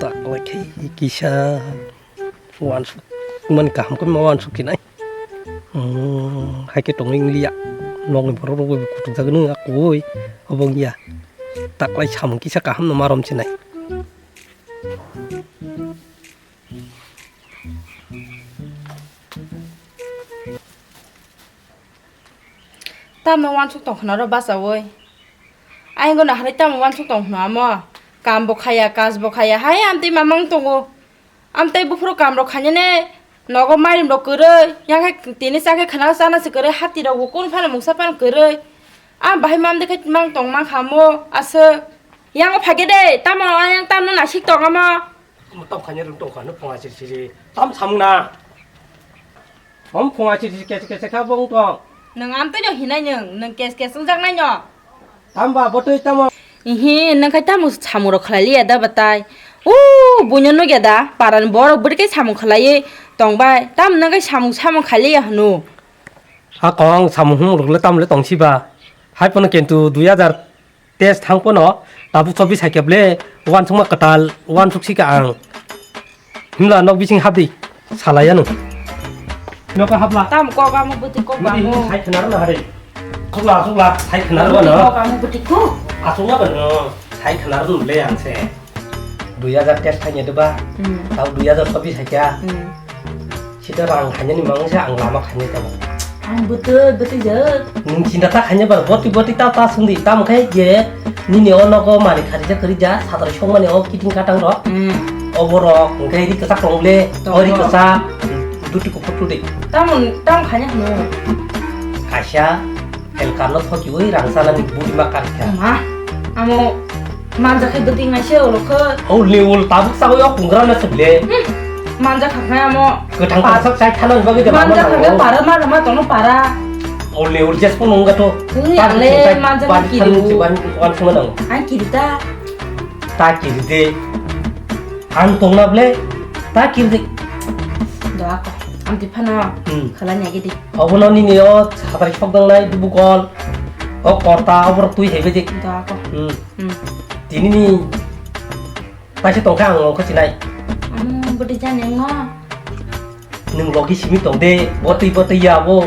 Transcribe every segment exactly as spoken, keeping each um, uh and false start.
Taklai khe kisa uansuk mani kaham khe ma uansuk khe nai. Hmm, hai khe tongwi wng liya. Nokni borok rok bai kutuk jagwi nw akoi obo wng ya. Taklai samung kisa kaham no ma rom se nai. Tamo uansuk tong khna ro bachaui. Ayang no hari tamo uansuk tong khna amo. Kam bo khaya, kaj bo khaya. Hai amtwi mamang tongo. Amtwi buphuru kam rok khainani nogo mairum rok kwrwi. Yang hai tini chakhe khna chana se kwrwi. Hati rok bo kun phano mungsa phano kwrwi. Am bahai mamde khai mang tong mang khamo aswk. Yang phage de tamo ayang tamo nasik tong amo. Tamo tamo khaina rwng tongkha, no phunga siri siri. Tam samung na. Om phunga siri siri kese kese kha bong tong. Nwng amtwi no hinai nwng, nwng kes kes wngjaknai no. Tam ba botwi tamo. Ihi, nwng khai tamo samung rok khlai liya da batai. O, buino nugya da, parani borok bwrwi khe samung khlaiwi tongbai. Tam nwng khai samung samung khai liya hwno. A kong samung hum rok le tam le tong si ba. Hai pono kintu dui hajar Test thang pono tabuk chobi saikhe ble uansukma kwtal uansuk sika ang. Himla nok bising habdi salaya nung. Noka habla. Tam kok amo bwtwi kok Bwtwi bamo. Sai khnar na hare. Khogla khogla sai khnar Bwtwi no. Kok amo bwtwi kok. Asung na bano sai khnar no le ang se. Dui hajar test khainai de ba. Hmm. Tau dui hajar chobi saikha. Hmm. Sida rang khainani mangsa ang lama khainai tamo. Ang bwtwi bwtwi jak. Nung chinta ta khainai ba boti boti ta ta sungdi tam khai je nini o nogo mani khari jak kari ja sadar songmani o kiting katang ro. Hmm. Oborok hwnkhe ri kwchak tong le. Tongo. O ri kwchak duty ko photo de. Tamo tamo khainai hwno. Kaisa Elkarno thokiwi rang chanani budi ma karkha. Ma, amo manja khai bwtwi ngaise ulo khe. Ulni ul tabuk sawi o kungra na suble. Hmm, manja khaknai amo. Kwthang Pa- kwthang sai thana bagwi de Manja mama khaknai nango. Para ma ma tono para. Ulni ul jes pono wngkha to. Twi Tabuk ale sai manja bani kiri thani u. Se bani wan suma nango. Ang kiri ta. Ta kiri de. Ang tongna ble ta kiri de. Do ako. Amtwi phano Hmm. Khalai nai gidi. Obono nini o satari sok dangnai dubukol. O korta oborok twi hai bai de. Da ko. Hmm. Hmm. Tini ni paisa tongkha ang ongkha sinai. Hmm, bwtwi jani ngo. Nwng logi simi tong de, botwi botwi ya bo.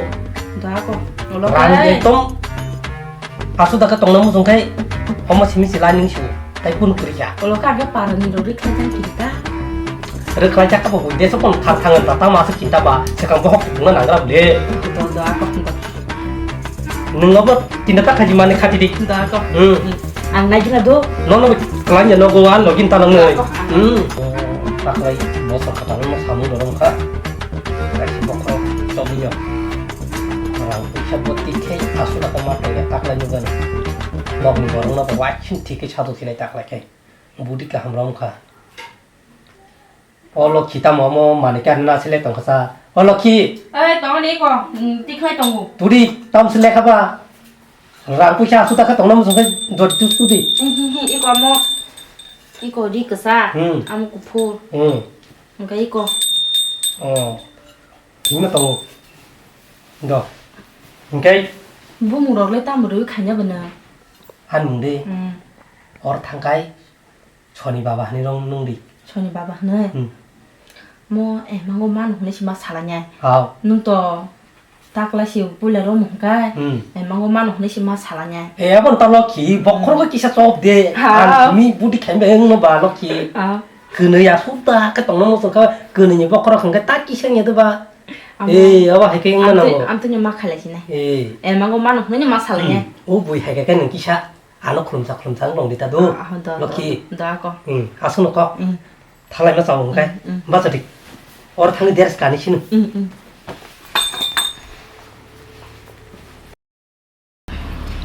Da ko. Ulo Rani kai. Ekdom asu daka tongna mujung khai. Omo simi silai ning su. Tai kun kuri ya. Ulo ka ge parani rori khai jang kita. Rwkhlai jak kabo bui de sokon thang thang ta tama se kinta ba sekang bohok tungna nangra bule. Do do ako do. Nung abo tinta ta khaji mani khati di. Do ako. Hmm. Ang nai gina do. No no klanya no go an login ta nang nai. Do ako. Hmm. Taklai bosor kata no samu dorong kha. Kasi bokro sobiyo. Rang puisa boti khai asu da kama tega taklai no gani. Logni borong no wachin thike sadu thilai taklai khai. Budi kaham rom kha. O Lokhi tamo omo manwi khe ano nasilai tongkha sa. O Lokhi. Oi, tongo ni iko, hmm, tikhlai tongo. Turi, tam se lekha ba. Rang puisa asu takha tongna muchung khai dot tu tu di. Hmm, hmm, hmm, iko amo, iko di kasa, hmm. Amo kuphur. Hmm. Hwnkhe iko. Oh. Himno tongo. Do. Hwnkhe. Bumung rok le tamo rwi khaina bwna. Hanmung de. Hmm. Or thangkai. Soni baba hinwi rong nung di. Soni baba hinwi? Hmm. Mo, eh, mango mano hinwi si ma salanya. Aw. Nung to takla si puila rong mung kai. Hmm. Eh, mango mano hinwi si ma salanya. Eh, abon ta Lokhi, bokhorok kisa chop de. Ha. Ang simi budi khaim bai wngno ba Lokhi. Aw. Kwnwi ya suda khe tongno muchung kha, kwnwi ni bokhorok hwnkhe ta kisa nya de ba. Amo. Eh, abo hai khe wngna nango. Amtwi ni ma khalai sinai. Eh. Eh, mango mano hinwi ma salanya. Hmm. O bui hai khe nung kisa. Ano khulumsa khulumsa wng tong di ta do. Ah, ah, do, do, Lokhi. Do, ako. Hmm, aswk no kok. Hmm. Thalai ma chao hwnkhe. Hmm, hmm. Bacha di. Or thangwi dress kani sinu. Hmm, hmm.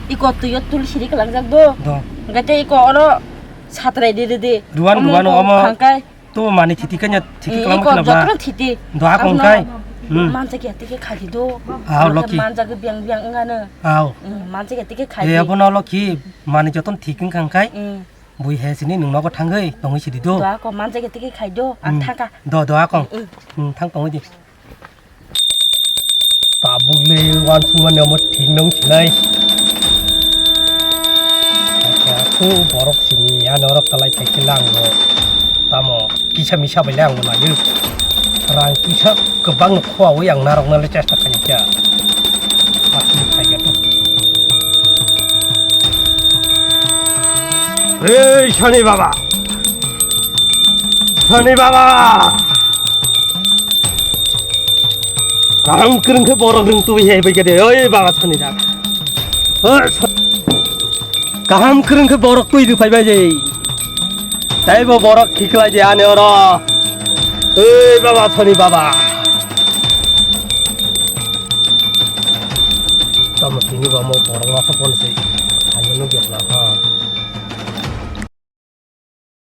Iko tuyo tulsi ri kalangjak do. Do. Hwnkhe tei iko oro satrai di di di. Ruan, omo ruan, ko omo. Khangkai. To mani thiti kanya thiti eh, kalam ko khna ba. Jotro thiti. Do akong kai. Hmm. Manjak ya tike khaidi do. Ah, Lokhi. Manjak biang biang ngano. Aw. Hmm, manjak ya tike khaidi. Eh, abono Lokhi, mani joton thik wng khang kai. Hmm. Bui he sini nung nogo thangwi tongwi sidi do. Do akong manjak ya tike khaido. Ang hmm. Thangka. Do, do akong. Hmm. Hmm, thang tongwi di. Tabuk le uansukmani omo thik nung sinai. Aku borok sini ano rok talai thai khe lango. Tamo Misa bai le ang bo naiyo. Rang kisa kwbang no khua wi ang narwk na le chesta khaiyakya. Aswk khaikha to. Ei, Sani Baba! Sani Baba! Kaham kwrwng khe borok rwng tubui hai bai khe de. Oi, Baba Sani da. Oi, Sa-, kaham kwrwng khe borok twi rw phai bai de. Tei bo borok khiklai de ani oro. Ei, Baba Sani Baba. Tamo tini bo mo borok masa pon se. Ani nugya na ha.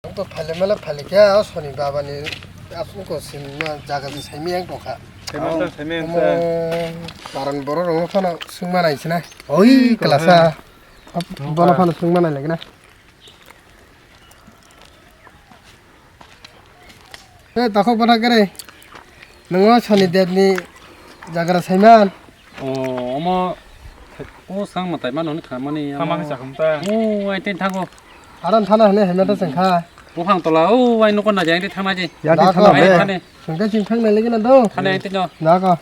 Ang to phale mele phale khe, o Soni Baba ni aswk ko sin ma jaga se saimi ang tongkha. Saimanta, saimanta. Omo paran borok rok no phano swngma nai sina. Oi, oi, klasa. Bono phano swngma nai lagina. He, takhuk bana kere. Nwngo Soni Dev ni jagra saiman. O, omo, o sang mwtai mano hwnwi kha mani, tama omo. Khe chakam ta. O, ai tin thango. Aran thana hwnwi hemeta chwng kha. Buphang tola, o, ai nokon na jai, ai tin thangna ji. Ya, tin thana. Ai be. Thane. Chwng khe chwng thang nai lagi na do. Thane, ai tin no. Nako.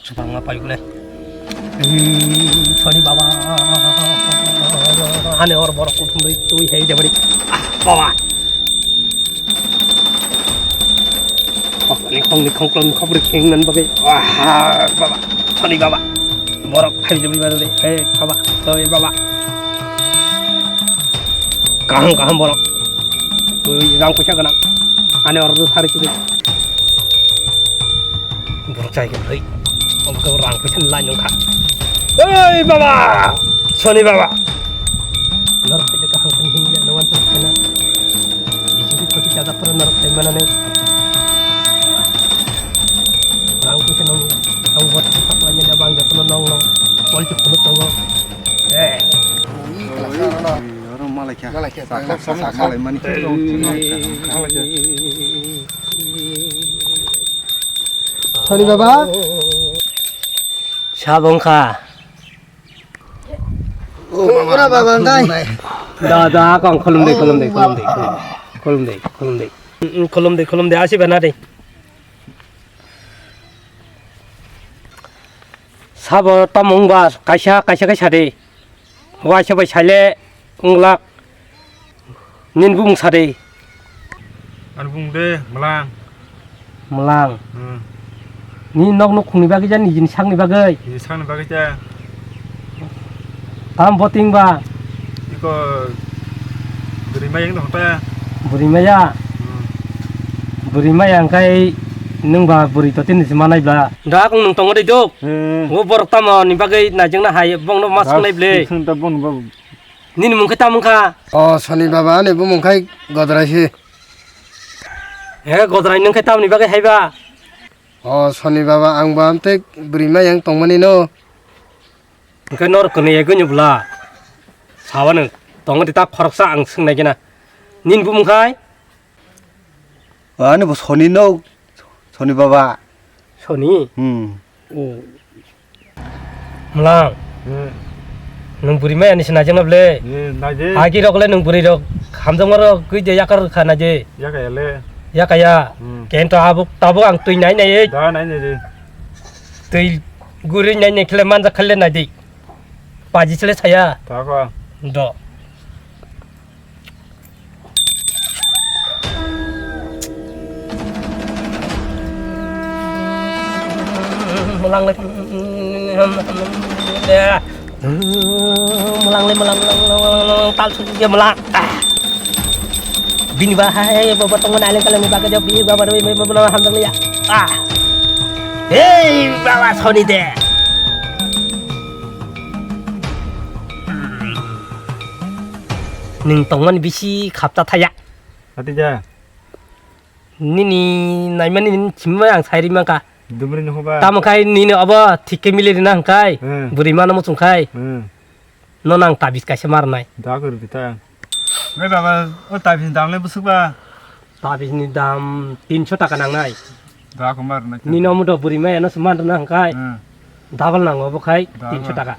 Chubangma paikule. Ei, Soni Baba. Hane or borok kuthum doi tui hei jabari. Ah, Baba. Kokni khongni khongklong khobri khengnan bagwi. Ah, Baba. Soni Baba. Borok hai jabari baru deh. Hei, Baba. Oi, Baba. Kaham, kaham borok. Tui rang puisa gwnang. Hane or thari tui. Borok chai khe bwrwi. Obo khe rang puisa ni line wngkha. Oi baba! Soni baba! Norok khe kaham khe himya no wan thang khena. Bising khe khoti chajak phano norok khai manani. Rang puisa nong ang bot phak lai ya bang jotono nong nong. Pol chuk phunuk tongo. Eh. Oro malai kha. Malai kha. Sakha, sakha malai mani khe. Soni baba. Sabong kha. Ora baba ngai. Da, da, kong khulum de, khulum de, khulum de, khulum de, khulum de, khulum de. Mm, mm, khulum de, khulum de, asi bana de. Sabo tamo wngba kaisa, kaisa, kaisa de. Waisa bai saile wnglak. Nini bumung sa de. Ani bumung de Mwlang. Mwlang. Hmm. Nini nok nukhungni bagwi ja, nijini sakni bagwi? Nini sakni bagwi ja. Tam boting ba? Iko bwrwi maya wng tong ta. Bwrwi maya? Hmm. Bwrwi maya hwnkhe nwng ba bwrwi to tini se manai bla. Da kung nwng tongo de dok. Hmm. O borok tamo ni bagwi naijak na hai bongno mas khnai ble. Sing ta bong ba. Nini mung khe tamo wngkha? O Soni baba, ani bumung khai Godrai se. He, Godrai nwng khe tamoni bagwi haiba? O Soni baba, ang bo amtwi bwrwi maya wng tongmani no. Hwnkhe nor kwnwi egwi ni bwla. Sawano tongo de ta khoroksa ang swngnai gena. Nini bumung khai? Ani bo Soni no, Soni baba. Soni? Hmm. O. Mwlang. Hmm. Nwng bwrwi maya ni se naijak na ble? Hmm, naidi. Agi rok le nwng bwrwi rok hamjakma rok gwi de yakar kha naidi. Yakaya le. Yakaya. Hmm. Kento abuk tabuk ang twi nai nai. Da nai nai di. Twi guri nai nai khle manjak khle nai di. Paji sele saya. Tako. Do. Mwlang le, mwlang le, mwlang, mwlang, mwlang, tal sung dia mwlang. Ah. Bini ba hai, bo, bo, tong nai le kala ni ba ka jab, bini ba, ba, ba, ba, ba, hamjak le ya. Ah. Hei, baba Soni de. Nwng tongmani bisi khapta thaya. Ati ja. Nini naimani nini chimma ang sairi mangka. Dumri no ba. Tamo khai nini obo thikke mili rina hangkai. Hmm. Buri mano muchung khai. Hmm. No nang tabis kaisa marnai. Da ko rita. Oi baba, o tabis dam le busuk ba. Tabis ni dam tinso taka nangnai. Da ko marnai. Nini omo do buri maya no se marna hangkai. Hmm. Double nango bo khai. Da ko. Tinso taka.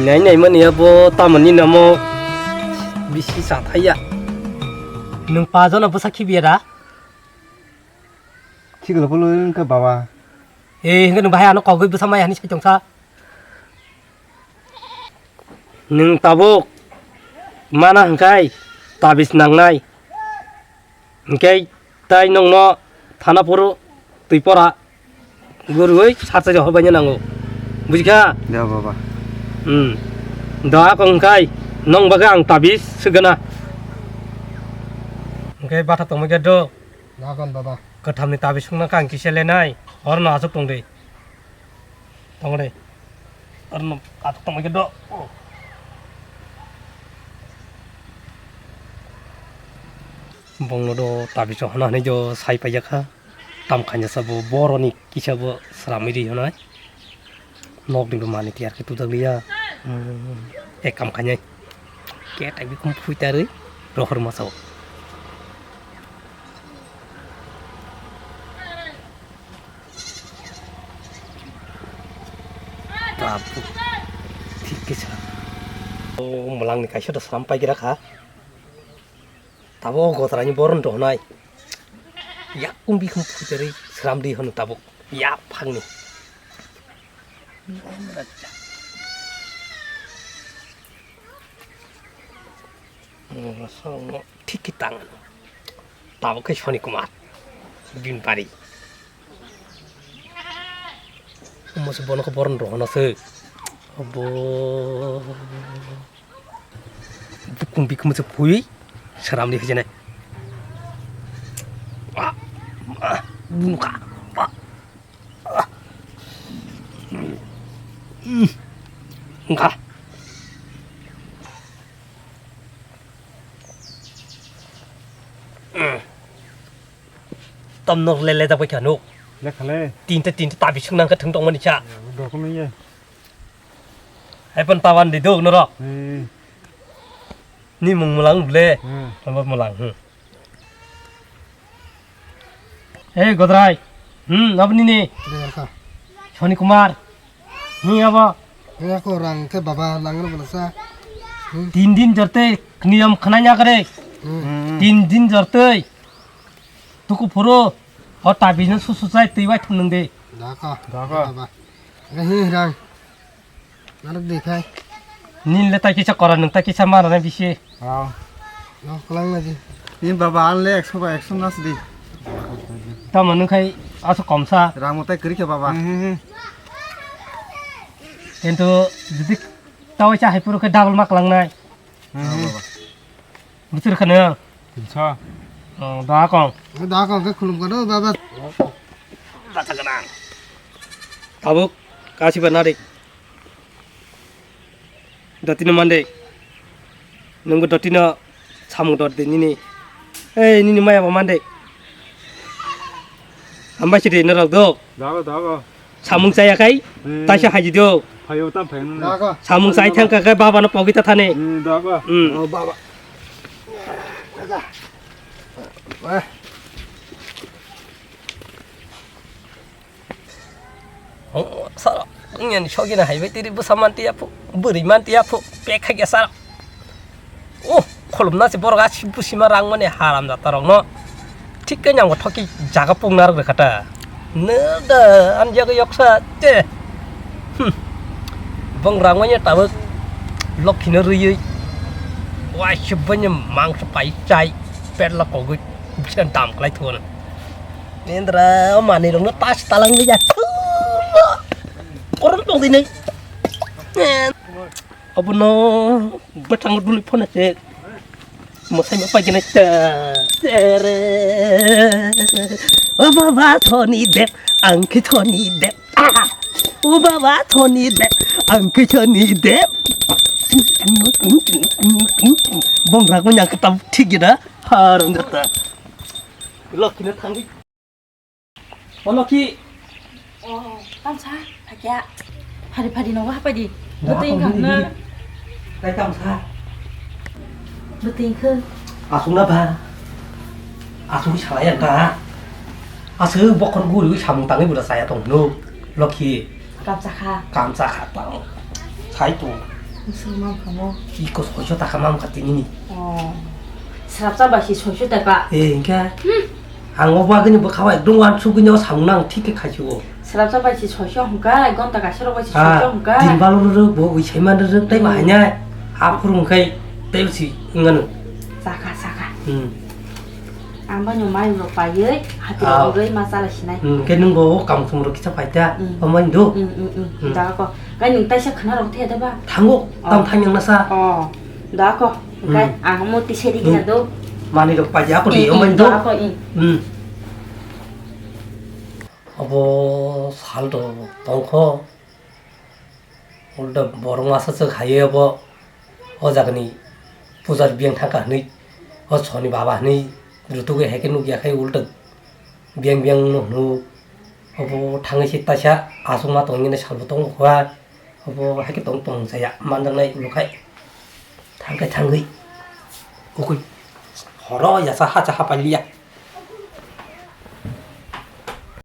nai nai mani abo tamoni namo bisi sathaiya. Nwng pajono bwsa khibiya da? Chikla polo wngkha baba. Eh, hwnkhe nwng bahai ano kogwi bwsa maya hinwi sai tongsa. Nwng tabuk mana hwnkhe tabis nangnai. Hwnkhe tai nwngno thana phuru twi pora gurui satsai rok hobaina nango. Bujikha? Ya, baba. Hmm. Da kong hwnkhe nwng bagwi ang tabis swgana. Hwnkhe batha tongma khe do. Lagon, baba. Kwthamni tabis wngna khe ang kisa lenai. Horno aswk tong di. Tong de. Arno at tong ke do. Bongno do tabi so hana hinwi do sai paijak kha. Tam khanya sabo boroni kisa bo sramwi ri hwnai. Nok ni bo mani tiyar khe tujak liya. Hmm, ek kam khanya. Ke tai bi kum phui tarwi rohor ma sao. Tabuk thik khe sa. O mwlangni kaisa da sram paigira kha. Tabuk godrani boron dohnai. Yak kum bikhum phutarwi sram di hwn tabuk. Yak phangni. Thik khe tang. Tabuk khe Soni Kumar. Binpari. Omo se bono khe boron rohona se. Abo. Bukung bikung se phui. Seram di hojene. Ah, ah, bunuka. Ah. Hmm. Engka. Hmm. Tam nok le le da bai kha nuk. Le khale. Tinta tinta tabi sung nang ka thung tong mani cha. Dok ni ye. Hai pan tawan di dok norok. Hmm. Ni mung mulang ble. Hmm. Tamba mulang. Hmm. Hey Godrai. Hmm, abni ni. Soni Kumar. Ni abo. Ni ako rang ke baba langno bala sa. Hmm. Tin din jorte niyom khnanya kare. Hmm. Tin din jorte. Tuku phuru. O ta bijno susu chai twi bai thum nung de. Dako. Dako. Baba. Aga hi rang. Narok de khai. Nin le ta kisa kora nung ta kisa mara na bisi. Wow. No, kelang lagi. Ni baba, an le ekso ba ekso nas di. Tamo nung khai aso komsa. Rang mo tai kri khe baba. Hmm, hmm, hmm. Kintu jodi tawai cha hai puro khe double ma kelang nai. Hmm, hmm. Baba. Buchir khana. Tinso. Oh, da kong. Da kong khe khulum kano baba. Bacha ganang. Tabuk, kasi ba narik. Dotino mande. Nunggu dotino samung dot de nini. Ei, nini maya ba mande. Ambai sidi norok do. Dago, dago. Samung chaya kai, hmm, taisa haji do. Phayo tam phai nang. Dago. Samung chai thang ka kai baba no pogita thani. Hmm, dago. Hmm. Oh, baba. Eh. Oh, sara, wngya ni sogina hai bai tiri bwsa manti ya phu, bwrwi manti ya phu, pek khai ya sara. Oh, kholomna se borok a si busi ma rang mani haram jata rok no. Thik khe nang bo thoki jaga pung narok rekha ta. Nada an jaga yoksa te. Hmm. Bong rang mani tabuk lokhi no riyui. Wai se bani mangso pai chai, pet la kogui, bisan dam klai thuana. Nindra, o manwi rokno tas talang liya. Korom tong dinai. Abono bwthang duli phone se. Mosai ma pai gina ta. Tere. O baba thoni dep, ang khe thoni dep. Ah! O baba thoni dep, ang khe thoni dep. Bong ragwi nang khe tam thik gina. Harang jata. Lokhi no thangwi. O Lokhi. O, tamsa, hakya. Phari phari nogo hapai di. Bwtwi wngkha hwnwi. Tai tamsa. Bwtwi wngkha. Aswk na ba? Aswk salai ang ta. Aswk bokhor guriwi samung tangwi bwrwi chaya tong hwno. Lokhi. Kamsa kha. Kamsa kha tang. Sai tong. Musulman kamo. Iko soiso taka mam kha tinini. Oh. Srapsa bai si soiso taka. Eh, hingkhe. Hmm. Ang o bagwini bwkha bai ekdom uansukgwini o samung nang thik khe khaisio. Srapsa bai si soiso hwnkha, gonta kaisa rok bai si soiso hwnkha. Din balo rwrwk, bo wi saiman rwrwk, tei bahai nai. Hmm. Aphuru hwnkhe tei si wngano. Chakha, chakha. Hmm. Ang bai no mai rok paiwi, hati rok rwgwi ma chala sinai. Hmm, khe nwng bo kam kum rok kisa paita, hmm, pamani do? Hmm, hmm, hmm. Hmm. Da ko. Kai nwng taisa khna rok the da ba? Thango, oh, tam thang yang nasa. Oh. Da ko. Hmm. Kai ang mo ti seri gina do. Mani rok paja ko di, hmm, omani do. Da ko, hmm. Hmm. Obo sal do tongkho. Ulta borok masa se khaiwi abo o jagani pujar biyang thangkha hwnwi, o soni baba hwnwi rutugwi hai khe nukya khai ulta biyang biyang no hwnwi obo thangwi se taisa aswkma tongwi salbo tongo kha. Obo hai khe tong tong chaya manjaknai ulo khai thangkhe thangwi ukui horo yasa hacha hapaliya.